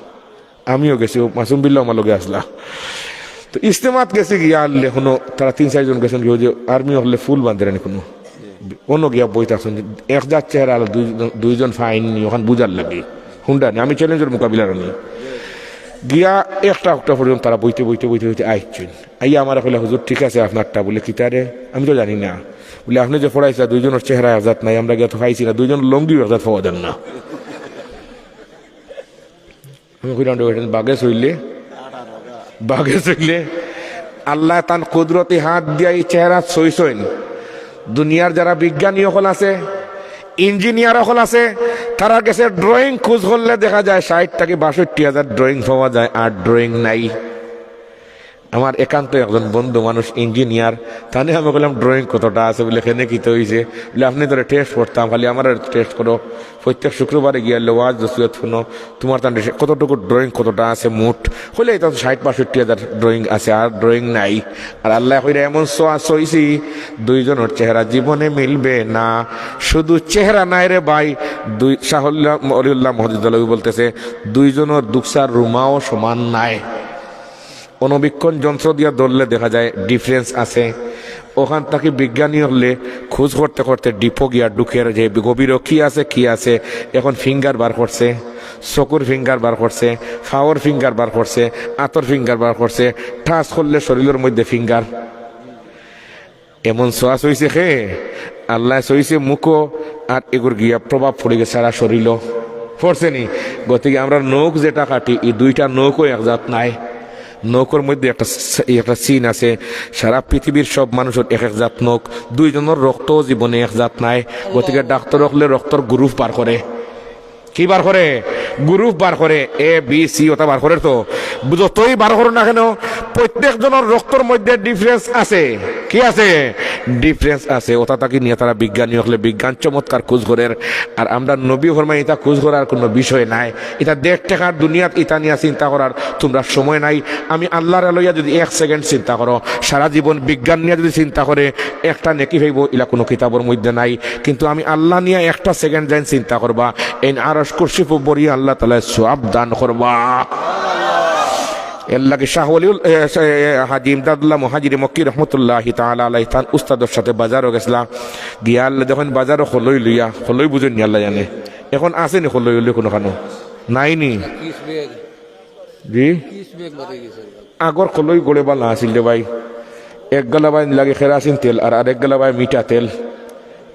আমিও গেছি, অউ মাসুম বিল্লা আমার লগে আছলা। তো ইজতেমাত গেছি গিয়া আনলে হুনো, তারা তিন চাইরজন গেছইন গিয়া, অউ যে আর্মি অকলে ফুল বান্ধে নি কুনু। অনো গিয়া বই থাকছইন, এক জাত চেহারা আলা দুই-, দুইজন পাইন নি, অখান বুঝার লাগি। হুনরা নি, আমি চ্যালেঞ্জর মোকাবিলার নি। গিয়া একটা, একটা পর্যন্ত তারা বইতে, বইতে, বইতে, বইতে আইছইন। আইয়া আমারে কইলা, "হুজুর, ঠিক আছে আপনারটা।" বুলে, "কিতা রে?" "আমি তো জানি না।" বুলে, "আপনে যে পড়াইছলা, দুইজনর চেহারা এক জাত নায়, আমরা গিয়া তো পাইছি না, দুইজনর লুঙ্গিও এক জাত পাওয়া যার না।" আমি কইলাম, "রে, বাঘে ছইলে, বাঘে ছইলে।" আল্লায় তান কুদরতি হাত দিয়া ই চেহারা ছইছইন। দুনিয়ার যারা বিজ্ঞানী অকল আছে, ইঞ্জিনিয়ার অকল আছে, তারার গেছে ড্রয়িং খুঁজ করলে দেখা যায় ষাইট থাকি বাষট্টি হাজার ড্রয়িং পাওয়া যায়, আর ড্রয়িং নাই। আমার একান্ত একজন বন্ধু মানুষ ইঞ্জিনিয়ার, তানে আমি কইলাম, "ড্রয়িং কতটা আছে?" বুলে, "কেনে কিতা অইছে?" বুলে, "আপনে তোরে টেস্ট করতাম, খালি আমারে টেস্ট করো, প্রত্যেক শুক্রবারে গিয়া ওয়াজ নসিহত হুনো, তুমার তান দেশে কতটুকু ড্রয়িং কতটা আছে মোট?" কইলে, "ইতা তো ষাইট বাষট্টি হাজার ড্রয়িং আছে, আর ড্রয়িং নাই।" আর আল্লায় কইরা, "এমন সোয়া ছইছি, দুইজনর চেহারা জীবনে মিলবে না।" শুধু চেহারা নায় রে ভাই, দুই, শাহ ওয়ালিউল্লাহ, ওয়ালিউল্লাহ মুহাদ্দিস দেহলভী বলতেছে, দুইজনর দুকসার রুমাও সমান নায়। অণুবীক্ষণ যন্ত্র দিয়া ধরলে দেখা যায় ডিফারেন্স আছে। অখান থাকি বিজ্ঞানী অকলে খোঁজ করতে করতে ডিপো গিয়া ঢুকের যে গভীরও কি আছে, কি আছে। এখন ফিঙ্গার বার করছে, চকুর ফিঙ্গার বার করছে, পাওর ফিঙ্গার বার করছে, আতর ফিঙ্গার বার করছে, টাচ করলে শরীলর মধ্যে ফিঙ্গার। এমন ছোঁয়া ছইছে খে, আল্লায় ছইছে মুখো, আর এগুর গিয়া প্রভাব পড়ি গেছে সারা শরীলো। পড়ছে নি? গতিকে আমরার নখ যেটা কাটি, ই দুইটা নখও এক জাত নায়। নখর মধ্যে একটা স-, একটা চিন আছে, সারা পৃথিবীর সব মানুষর এক এক জাত নখ, দুইজনর রক্ত জীবনে এক জাত নায়। গতিকে ডাক্তর অকলে রক্তর গ্রুপ বার করে। কি বার করে? গ্রুপ বার করে, এ, বি, সি, ওটা বার করে তো। যতই বার করো না কেন, প্রত্যেক জনর রক্তর মধ্যে ডিফারেন্স আছে। কি আছে? ডিফারেন্স আছে। ওটা তাকে নিয়া তারা বিজ্ঞানী অকলে বিজ্ঞান চমৎকার খুঁজ করের। আর আমরার নবী ফরমাইন, ইতা খুঁজ করার কুনু বিষয় নায়। ইতা দেড় টেকার দুনিয়াত ইতা নিয়া চিন্তা করার তুমরার সময় নাই। আমি আল্লারে লইয়া যুদি এক সেকেন্ড চিন্তা করো, সারা জীবন বিজ্ঞান নিয়া যুদি চিন্তা করে, একটা নেকি পাইবো, ইলা কুনু কিতাবর মধ্যে নাই। কিন্তু আমি আল্লা নিয়া একটা সেকেন্ড যাইন চিন্তা করবা, এইন আরশ কুরসি বরিয়া আল্লা তাআলায় সওয়াব দান করবা। এরলাগি শাহ ওলিউল, এ, এ, হাজী ইমদাদুল্লাহ মুহাজিরে মক্কি রহমতুল্লাহি তাআলা আলাইহি তান উস্তাদর সাথে বাজারো গেছলা। গিয়া আল্লা দেখইন বাজারো খলই লইয়া, খলই বুঝইন নি আল্লা জানে। এখন আছে নি খলই উলই কুনুখানো? নাই নি? জি? আগর খলই গড়ে বালা আছিল রে ভাই। এক গালা বায় লাগে কেরাসিন তেল আর আরেক গালা বায় মিঠা তেল।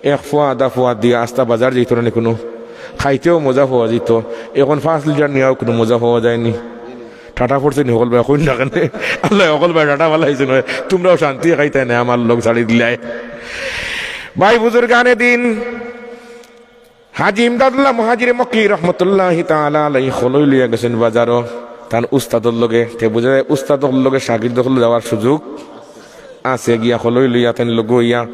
এক ফুয়া আধা ফুয়া দিয়া আস্তা বাজার যাইতো না নি কুনু। খাইতেও মজা পাওয়া যাইতো। এখন পাঁচ লিটার নিয়াও কুনু মজা পাওয়া যায়নি। ঠাটা পড়ছে নি হকল বায়, কইন না কেনে? আল্লায় হকল বায় ঠাটা ফালাইছে নয়। তুমরাও শান্তি খাইতায় না, আমার লগ ছাড়ি দিলায়। ভাই বুজুর্গানে দিন, হাজী ইমদাদুল্লাহ মুহাজিরে মক্কি রহমতুল্লাহি তাআলা আলাইহি খলই লইয়া গেছইন বাজারো। তান উস্তাদর লগে, তে বুঝা যায় উস্তাদর লগে শাগির্দ অকলর যাওয়ার সুযোগ আছে। গিয়া খলই লইয়া তান লগে অইয়া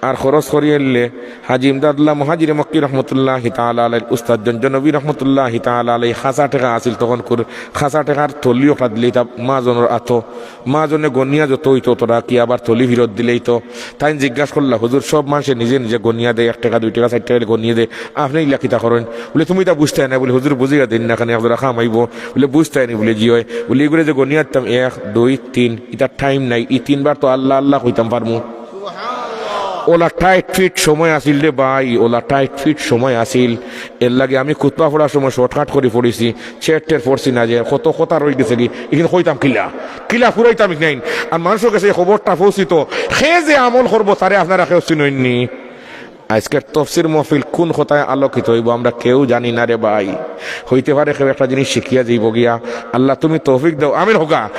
আর খরচ করি আইলে হাজী ইমদাদুল্লাহ মুহাজিরে মক্কি রহমতুল্লাহি তাআলা আলাইহির উস্তাদ জঞ্জনবী রহমতুল্লাহি তাআলা আলাইহি খাসা টেকা আছিল তখনকুর, খাসা টেকার থলি অকটা দিলে ইতা মাজনর আতো, মাজনে গনিয়া যত অইতো অত রাখি আবার থলি ফিরত দিলে অইতো। তাইন জিজ্ঞাস করলা, "হুজুর, সব মানষে নিজে নিজে গনিয়া দেয়, এক টেকা, দুই টেকা, চাইর টেকা করি গনিয়া দেয়, আপনে ইলা কিতা করইন?" বুলে, "তুমি ইতা বুঝতায় না।" বুলে, "হুজুর, বুঝাইয়া দিন না, খানি একজোড়া কাম আইবো।" বুলে, "বুঝতায় নি?" বুলে, "জি অয়।" বুলে, "ইগুরে যে গনিয়া দিতাম, এক, দুই, তিন, ইতার টাইম নাই, ই তিনবার তো আল্লা আল্লা কইতাম পারমু।" অলা টাইট ফিট সময় আছিল রে ভাই, অলা টাইট ফিট সময় আছিল। এরলাগি আমি খুতবা পড়ার সময় শর্টকাট করি পড়ছি, ছেড় টের পড়ছি না যে কত কথা রইগেছে গি, ইখান কইতাম কিলা, কিলা ফুরাইতাম ইখান। আর মানষর গেছে খবরটা পৌঁছিতো, হে যে আমল করবো তারে আপনারা কেউ চিনইন নি। আইজকের তফসির মহফিল কুন কথায় আলোকিত অইবো আমরা কেউ জানি না রে ভাই। অইতে পারে কেউ একটা জিনিস শিখিয়া যাইবো গিয়া। আল্লা তুমি তৌফিক দেও, আমিন কউক্কা।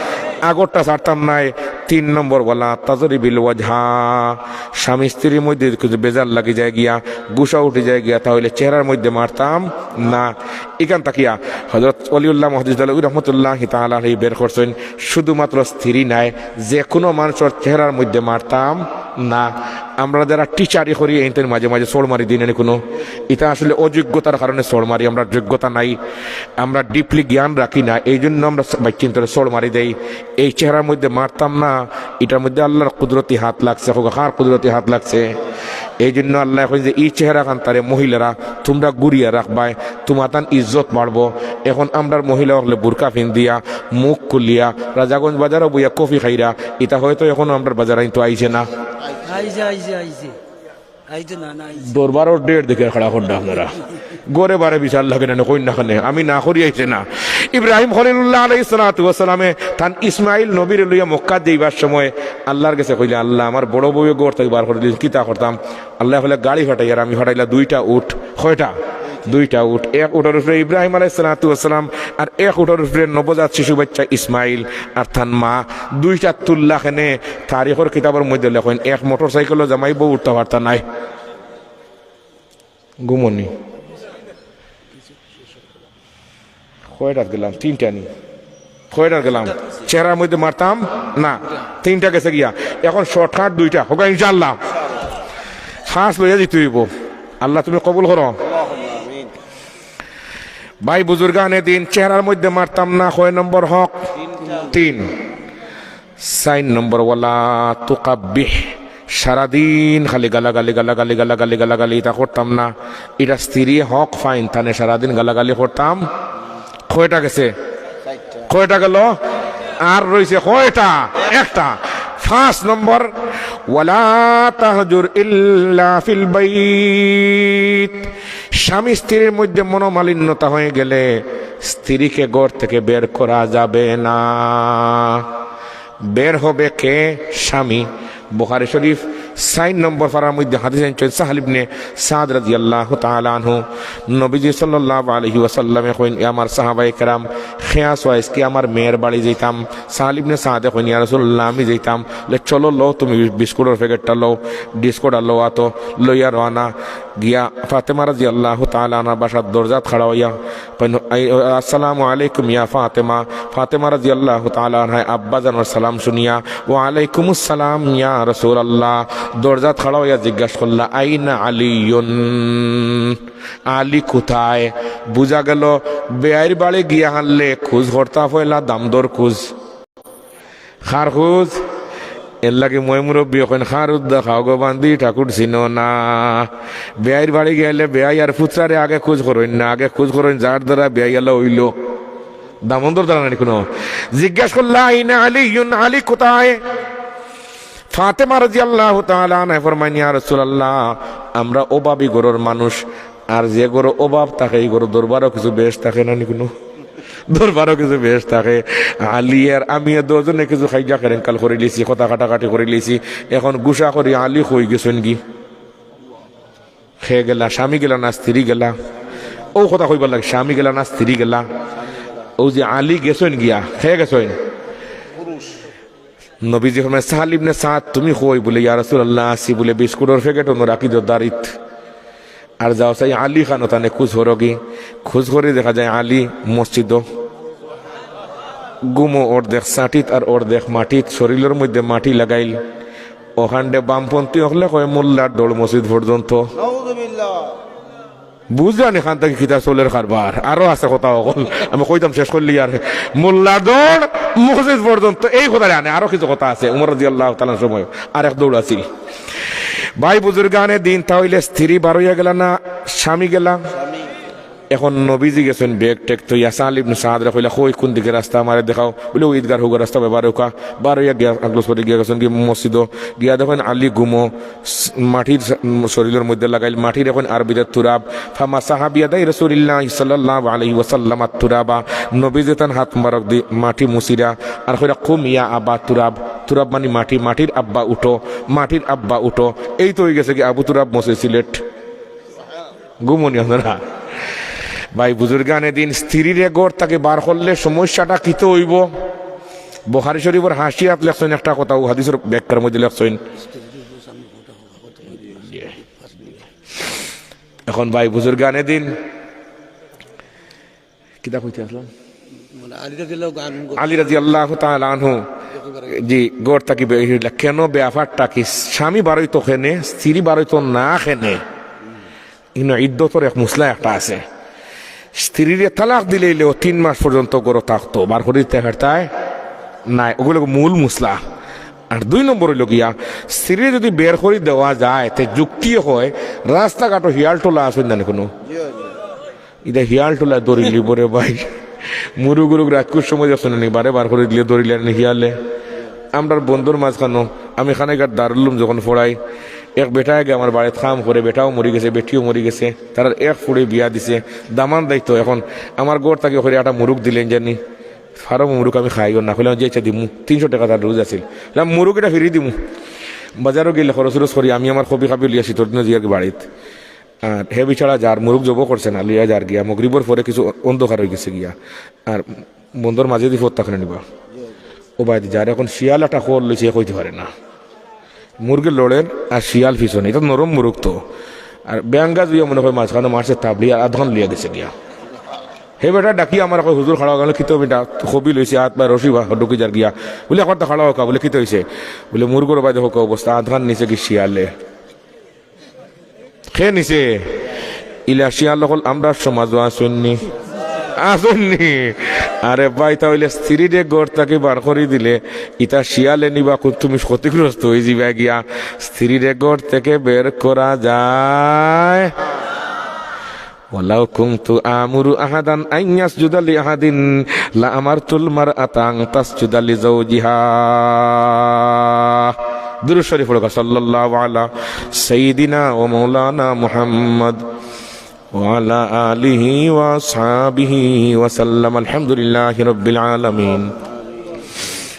আগরটা ছাড়তাম নায়। তিন নম্বর, ওয়ালা তাজরিবিল ওয়াজহা। স্বামী স্ত্রীর মধ্যে কিছু বেজার লাগি যায় গিয়া, গুসা উঠি যায় গিয়া, তা অইলে চেহারার মধ্যে মারতাম না। ইখান থাকিয়া হজরত ওলিউল্লাহ মুহাদ্দিস দেহলভী রহমতুল্লাহি তাআলা আলাইহি বের করছইন, শুধুমাত্র স্ত্রী নায়, যেকুনু মানষর চেহারার মধ্যে মারতাম না। আমরা যারা টিচারি করি, এইনতে মাঝে মাঝে চড় মারি দেই না নি কুনু, ইতা আসলে অযোগ্যতার কারণে চড় মারি, আমরার যোগ্যতা নাই, আমরা ডিপলি জ্ঞান রাখি না, এইজন্য আমরা বাইচ্চাইন্তরে চড় মারি দেই। এই চেহারার মধ্যে মারতাম না, ইটার মধ্যে আল্লার কুদরতি হাত লাগছে। কউক্কা, কার কুদরতি হাত লাগছে? এইজন্য আল্লায় কইন যে, "ই চেহারাখান তারে মহিলারা তুমরা গুরিয়া রাখবায়, তুমাতান ইজ্জত বাড়বো।" এখন আমরার মহিলা অকলে বুরকা পিন্দিয়া, মুখ খুলিয়া, রাজাগঞ্জ বাজারো বইয়া কফি খাইরা, ইতা হয়তো এখনো আমরার বাজারাইন্তো আইছে না। আইছে, আইছে, আইছে। আইছে না, না, আইছে। দরবারর ডেট দেখিয়া খাড়া কররা আপনারা। ঘরে বারে বিচার লাগে না, কইন না কেনে? আমি না করি আইছে না। ইব্রাহিম খলিলুল্লাহ আলাইহিস সালাতু ওয়াস সালামে তান ইসমাইল নবীরে লইয়া মক্কাত যাইবার সময় আল্লার গেছে কইলা, "আল্লা, আমার বড় বউয়ে ঘর থাকি বার করি দিলাইছে, কিতা করতাম?" আল্লায় কইলা, "গাড়ি ফাটাইয়ার আমি ফাটাইলা দুইটা উট।" কয়টা? দুইটা উট। এক উটর উপরে ইব্রাহিম আলাইহিস সালাতু ওয়াস সালাম, আর এক উটর উপরে নবজাত শিশু বাইচ্চা ইসমাইল আর তান মা। দুইটা তুললা কেনে, তারিখর কিতাবর মধ্যে লেখইন, এক মোটরসাইকেলও জামাই বউ উঠতা পারতা নায়। ঘুমনি। কয়টাত গেলাম? তিনটা নি। কয়টাত গেলাম? চেহারার মধ্যে মারতাম না। তিনটা গেছে গিয়া। এখন শর্টকাট দুইটা। কউক্কা ইনশাআল্লাহ। ফার্স্ট লইয়া দিতে অইবো। আল্লা তুমি কবুল করো। ভাই বুজুর্গানে দিন, চেহারার মধ্যে মারতাম না। কয় নম্বর হক? তিন। চাইর নম্বর, ওয়ালা তুকাব্বিহ। সারাদিন খালি গালাগালি, গালাগালি, গালাগালি, গালাগালি, ইতা করতাম না। ইটা স্ত্রী হক পাইন, তানে সারাদিন গালাগালি করতাম। কয়টা গেছে? কয়টা গেল? আর রইছে কয়টা? একটা। পাঁচ নম্বর, ওয়ালা তাহজুর ইল্লা ফিল বাইত। স্বামী স্ত্রীর মধ্যে মনোমালিন্যতা হয়ে গেলে স্ত্রীকে ঘর থেকে বের করা যাবে না। বের হবে কে? স্বামী। বুখারী শরীফ চাইর নম্বর পারার মধ্যে হাদিস আনছইন সাহাল ইবনে সাদ রাদিয়াল্লাহু তাআলা আনহু। নবীজি সাল্লাল্লাহু আলাইহি ওয়াসাল্লামে কইন, "এ আমার সাহাবায়ে কেরাম, কে আছো আইজকে আমার মেয়ের বাড়ি যাইতাম?" সাহাল ইবনে সাদে কইন, "ইয়া রাসূলুল্লাহ, আমি যাইতাম।" বলে, "চলো, লও তুমি বিস্কুটর প্যাকেটটা লও, বিস্কুটটা লও, আতো লইয়া রওয়ানা।" গিয়া ফাতেমা রাদিয়াল্লাহু তাআলা আনহার বাসার দরজাত খাড়া অইয়া কইন, "আই, আসসালামু আলাইকুম ইয়া ফাতেমা।" ফাতেমা রাদিয়াল্লাহু তাআলা আনহায় আব্বাজানর সালাম শুনিয়া, "ওয়া আলাইকুমুস সালাম ইয়া রাসূলুল্লাহ।" দরজাত খাড়া অইয়া জিজ্ঞাসা করলা, "আইনা আলিয়ুন?" আলী কোথায়? বুঝা গেল, বেয়াইর বাড়ি গিয়া হারলে খুঁজ করতা পয়লা দামদর খুঁজ। কার খুঁজ? এর লাগি ময় মুরব্বী অখন কার উদ্দা খাও গো বান্দি ঠাকুর চিনো না। বেয়াইর বাড়ি গেলে বেয়াই আর পুতরারে আগে খুঁজ করইন না, আগে খুঁজ করইন যার দ্বারা বেয়াই আলা অইলো। দামন্দর দ্বারা নানি কোনো। জিজ্ঞাসা করলা, "আইনা আলিয়ুন, আলী কোথায়?" ফাতেমা রাদিয়াল্লাহু তাআলা আনহা ফরমাইন, "ইয়া রাসূলুল্লাহ, আমরা অভাবী ঘরর মানুষ, আর যে ঘরো অভাব থাকে, ই ঘরো দরবারও কিছু বেশ থাকে নানি কোনো?" দরবারও কিছু বেশ থাকে। আলী আর আমি এ দুইজনে কিছু খাইজা কেরেঙ্কাল করিলিছি, কথা কাটাকাটি করিলিছি। এখন গুসা করি আলী কই গেছইন গি? কে গেলা, স্বামী গেলা না স্ত্রী গেলা? অউ কথা কইবার লাগে, স্বামী গেলা না স্ত্রী গেলা? অউ যে আলী গেছইন গিয়া, কে গেছইন? নবীজি ফরমায়, "সাহাল ইবনে সাদ, তুমি কই?" বলে, "ইয়া রাসূলুল্লাহ, আছি।" বলে, "বিস্কুটর প্যাকেট অনো রাখি দেও দাড়িত। আর যাও চাই আলী খানো তানে খুঁজ করো গি।" খুঁজ করি দেখা যায় আলী মসজিদো। ঘুমো অর্ধেক ছাটিত আর অর্ধেক মাটিত, শরীলর মধ্যে মাটি লাগাইল। অখানরে বামপন্থী অকলে কয় মোল্লার দৌড় মসজিদ পর্যন্ত। নাউজুবিল্লাহ। বুঝরা নি খান থাকি কিতা চলের কারবার? আরো আছে কথা অকল, আমি কইতাম শেষ করলি আর। মোল্লার দৌড় মসজিদ পর্যন্ত, এই কথারে আনে, আরো কিছু কথা আছে। উমর রাদিয়াল্লাহু তাআলার সময় আর এক দৌড় আছিল। ভাই বুজুর্গানে দিন, তা অইলে স্ত্রী বারইয়া গেলা না স্বামী গেলা? এখন নবীজি গেছইন ব্যাগ ট্যাগ থইয়া, সাহাল ইবনে সাদরে কইলা, "কই, কোন দিকে রাস্তা আমারে দেখাও।" বলে, "অউ ইদগার হউগা রাস্তা বারউক্কা।" বারইয়া গিয়া আগলো সরি গিয়া গেছইন গি মসজিদো। গিয়া দেখইন আলী ঘুমো, স-, মাটির স-, উম, শরীলর মধ্যে লাগাইল, মাটির এখন আরবিতে তুরাব। ফামাসাহা বিয়াদাই রাসূলিল্লাহি সাল্লাল্লাহু আলাইহি ওয়াসাল্লাম আত-তুরাবা। নবীজি তান হাত মুবারক দি মাটি মুছিরা, আর কইরা, "কুম ইয়া আবা তুরাব।" তুরাব মানি মাটি, মাটির আব্বা উঠো, মাটির আব্বা উঠো। এই তো অইগেছে গি আবু তুরাব মসজিদ সিলেট। ঘুমো নি আপনারা? ভাই বুজুর্গানে দিন, স্ত্রীরে ঘর থাকি বার করলে সমস্যাটা কিতা অইবো? বুখারী শরীফর হাশিয়াত লেখছইন একটা কথা, অউ হাদিসর ব্যাখ্যার মধ্যে লেখছইন। এখন ভাই বুজুর্গানে দিন, কিতা কইতে আছলাম? মানে আলী রাদিয়াল্লাহু আনহু। আলী রাদিয়াল্লাহু তাআলা আনহু, জি, ঘর থাকি বের অইলা। কেন, ব্যাপারটা কি? স্বামী বারইতো কেনে, স্ত্রী বারইতো না কেনে? ইনো ইদ্দতর এক মসলা একটা আছে। স্ত্রীরে তালাক দিলাইলেও তিন মাস পর্যন্ত ঘরো থাকতো, বার করি দিতায় পারতায় নায়, অগুলো মূল মসলা। আর দুই নম্বর অইলো গিয়া, স্ত্রীরে যদি বের করি দেওয়া যায়, তে যুক্তি হয়, রাস্তাঘাটো হিয়াল টোলা আছে না কোনো? ইটা হিয়াল টোলা ধরিলিবো রে ভাই। মুরুগ উরুগ রাইতকুর সময় দেখছো না নি, বারে বার করি দিলে ধরিলে নি হিয়ালে। আমরার বন্দর মাঝখানো, আমি কানাইঘাট দারুল উলুম যখন পড়াই, এক বেটা আগে আমার বাড়িত কাম করে, বেটাও মরি গেছে, বেটিও মরি গেছে, তারার এক ফুড়ি বিয়া দিছে, দামান দায়িত্ব। এখন আমার ঘর থাকি করি একটা মুরুগ দিলাইন জানি, ফার্ম মুরুগ আমি খাইও না, কইলাম, "যে ইচ্ছা দিমু।" তিনশো টেকা তার রোজ আছিল। কইলাম, "মুরুগ ইটা ফিরি দিমু।" বাজারো গেলে খরচ উরচ করি, আমি আমার কবি কাবি লইয়া শীতর দিনো জিয়ার বাড়িত। আর হে বেচারা যার মুরুগ জবো করছে না, লইয়া যার গিয়া, মগরিবর পরে কিছু অন্ধকার অইগেছে গিয়া। আর বন্দর মাঝেদি ফোর থাকলে নিবা। ও ভাই, যার এখন শিয়াল একটা খোল লইছে, এ কইতে পারে না। মুরগে লড়ের আর শিয়াল পিছনে, ইটা নরম মুরুগ তো। আর বেয়াঙ্গা জুইয়া মনে হয় মাঝখানো মারছে তাবড়ি, আর আধখান লইয়া গেছে গিয়া। হে বেটা ডাকি আমার কয়, "হুজুর খাড়া অও।" কিতা বেটা, কবি লইছে, আত পায় রশি বা ঢুকি যার গিয়া। বলে, "একবার তো খাড়া অউক্কা।" বলে, "কিতা অইছে?" বলে, "মুরগর ভাই দেখউক্কা অবস্থা, আধখান নিছে গি শিয়ালে।" কে নিছে? ইলা শিয়াল অকল আমরার সমাজো আছইন নি? আছইন নি? আরে ভাই, তা অইলে স্ত্রীরে ঘর থাকি বার করি দিলে ইতা শিয়ালে নিবা, কো-, তুমি ক্ষতিগ্রস্ত অইযিবা গিয়া। স্ত্রীরে ঘর থাকি বের করা যায়? ولو كنت آمر أحدا أن يسجد لأحد لأمرت المرأة أن تسجد لزوجها। দুরূদ শরীফ পড়ুক্কা, সাল্লাল্লাহু আলা সাইয়্যিদিনা ওয়া মাওলানা মুহাম্মদ ওয়া আলা আলিহি ওয়া আসহাবিহি ওয়া সাল্লাম। আলহামদুলিল্লাহি রাব্বিল আলামিন।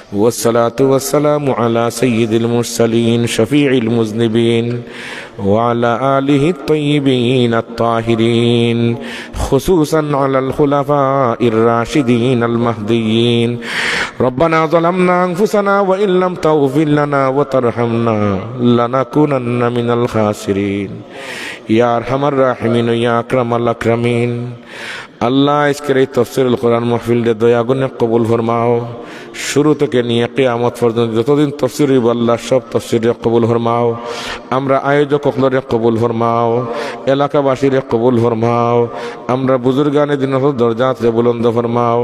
والصلاة والسلام على سيد المرسلين شفيع المذنبين وعلى آله الطيبين الطاهرين، خصوصا على الخلفاء الراشدين المهديين. ربنا ظلمنا أنفسنا وإن لم تغفر لنا وترحمنا لنكونن من الخاسرين. يا أرحم الراحمين ويا أكرم الأكرمين. আল্লাহ, আইজকের এই তফসিরুল কোরআন মাহফিলরে দয়া গুণে কবুল ফরমাও। শুরু থেকে নিয়া কিয়ামত পর্যন্ত যতদিন তফসির অইবো, আল্লাহ, সব তফসিররে কবুল ফরমাও। আমরার আয়োজক অকলরে কবুল ফরমাও, এলাকাবাসীরে কবুল ফরমাও, আমরার বুজুর্গানে দিন অকলর দরজাতরে বুলন্দ ফরমাও।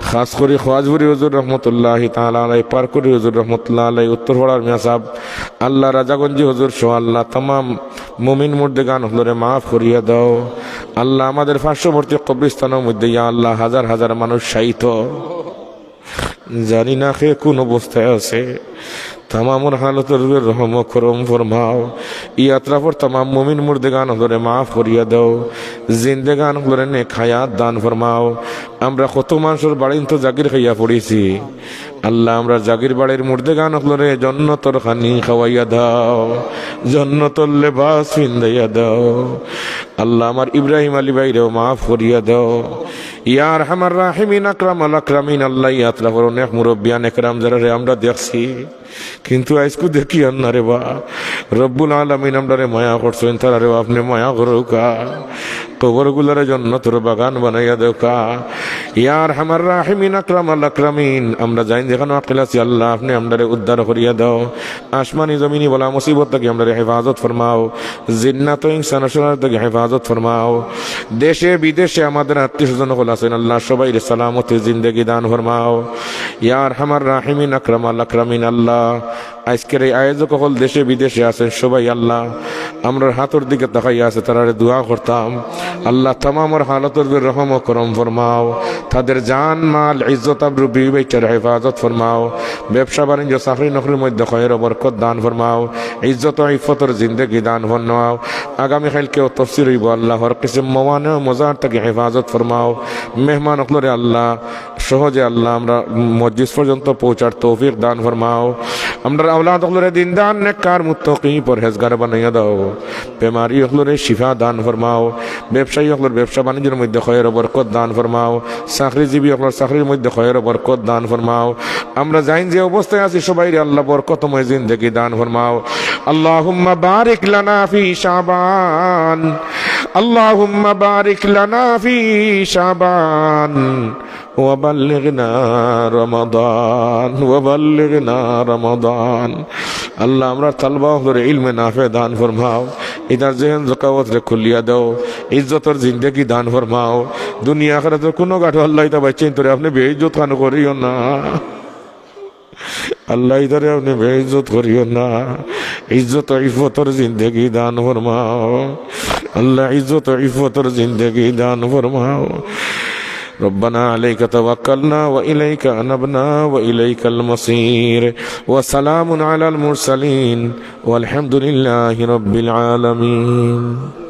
খাস করি খোয়াজপুরি হুজুর রহমতুল্লাহি তাআলা আলাই, পারকুরি হুজুর রহমতুল্লাহ আলাই, উত্তরপাড়ার মিয়া সাব, আল্লাহ, রাজাগঞ্জি হুজুর সহ আল্লাহ, তামাম মুমিন মুর্দেগান অকলরে মাফ করিয়া দাও। আল্লাহ, আমাদের পার্শ্ববর্তী কবরস্থানর মধ্যে, ইয়া আল্লাহ, হাজার হাজার মানুষ শায়িত, জানি না কে কোন অবস্থায় আছে। তামামর হালতর উপরে রহম ও করম ফরমাও। ই আতরাফর তামাম মুমিন মুর্দেগান অকলরে মাফ করিয়া দাও। জিন্দেগান অকলরে নেক হায়াত দান ফরমাও। আমরা কত মানষর বাড়িত তো জাগির খাইয়া পড়িছি। আল্লাহ, আমরার জাগির বাড়ির মুর্দেগান অকলরে জন্নতর খানি খাওয়াইয়া দাও, জন্নতর লেবাস ফিন্দাইয়া দাও। আল্লাহ, আমার ইব্রাহিম আলী ভাইরেও মাফ করিয়া দাও। ইয়া আরহামার রাহিমিন, আকরামাল আকরামিন, আল্লাহ, ই আতরাফর অনেক মুরব্বিয়ান একরাম যারারে আমরা দেখছি, কিন্তু আইজকু দেখিয়ার না রে বা। রব্বুল আলামিন আমরারে মায়া করছইন, তারারেও আপনে মায়া করউক্কা। কবরগুলারে জন্নতর বাগান বানাইয়া দেউক্কা। ইয়া আরহামার রাহিমিন, আকরামাল আকরামিন, আমরা যেইন যেখানো আক্কেল আছি, আল্লাহ, আপনে আমরারে উদ্ধার করিয়া দাও। আসমানি জমিনি বালা মুসিবত থাকি আমরারে হেফাজত ফরমাও। জিন্নাত ও ইনসান শরর থাকি হেফাজত ফরমাও। দেশে বিদেশে আমাদের আত্মীয় স্বজন অকল আছইন, আল্লাহ, সবাইরে সালামতে জিন্দেগি দান ফরমাও। ইয়া আরহামার রাহিমিন, আকরামাল আকরামিন, আল্লাহ, আইজকের এই আয়োজক অকল দেশে বিদেশে আছইন সবাই, আল্লাহ, আমরার হাতর দিকে তাকাইয়া আছে, তারারে দোয়া করতাম। আল্লাহ, তামামর হালতর উপরে রহম ও করম ফরমাও। তাদের জান, মাল, ইজ্জত, আবরু, বিবি বাচ্চার হেফাজত ফরমাও। ব্যবসা বাণিজ্য, চাকরি নকরির মধ্যে খয়ের ও বরকত দান ফরমাও। ইজ্জত ও ইফফতর জিন্দেগি দান ফরমাও। আগামী কাইলকেও তফসির অইবো, আল্লাহ, হর কিসিম মওয়ানে ও মজার থাকি হেফাজত ফরমাও। মেহমান অকলরে, আল্লাহ, সহজে, আল্লাহ, আমরা মসজিদ পর্যন্ত পৌঁছার তৌফিক দান ফরমাও। আমরার আওলাদ অকলরে দিনদার, নেককার, মুত্তাকি, পরহেজগার বানাইয়া দাও। বেমারি অকলরে শিফা দান ফরমাও। ব্যবসায়ী অকলর ব্যবসা বাণিজ্যর মধ্যে খয়ের ও বরকত দান ফরমাও। চাকরিজীবী অকলর চাকরির মধ্যে খয়ের ও বরকত দান ফরমাও। আমরা যেইন যে অবস্থায় আছি সবাইরে, আল্লাহ, বরকতময় জিন্দেগি দান ফরমাও। اللهم بارك لنا في شعبان. اللهم بارك لنا في شعبان. وبلغنا رمضان، وبلغنا رمضان. আল্লাহ, আমরার তালবা অকলরে ইলমে নাফে দান ফরমাও। ইতার জেহেন জকাওয়াতরে খুলিয়া দাও। ইজ্জতর জিন্দেগি দান ফরমাও। দুনিয়া আখিরাতর কুনু ঘাটো, আল্লাহ, ইতা বাইচ্চাইন্তরে আপনে বেইজ্জত খান করিও না। আল্লাহ, ইতারে আপনে বেইজ্জত করিও না। ইজ্জত ও ইফফতর জিন্দেগি দান ফরমাও। আল্লাহ, ইজ্জত ও ইফফতর জিন্দেগি দান ফরমাও। ربنا عليك توكلنا وإليك أنبنا وإليك المصير. وسلام على المرسلين والحمد لله رب العالمين.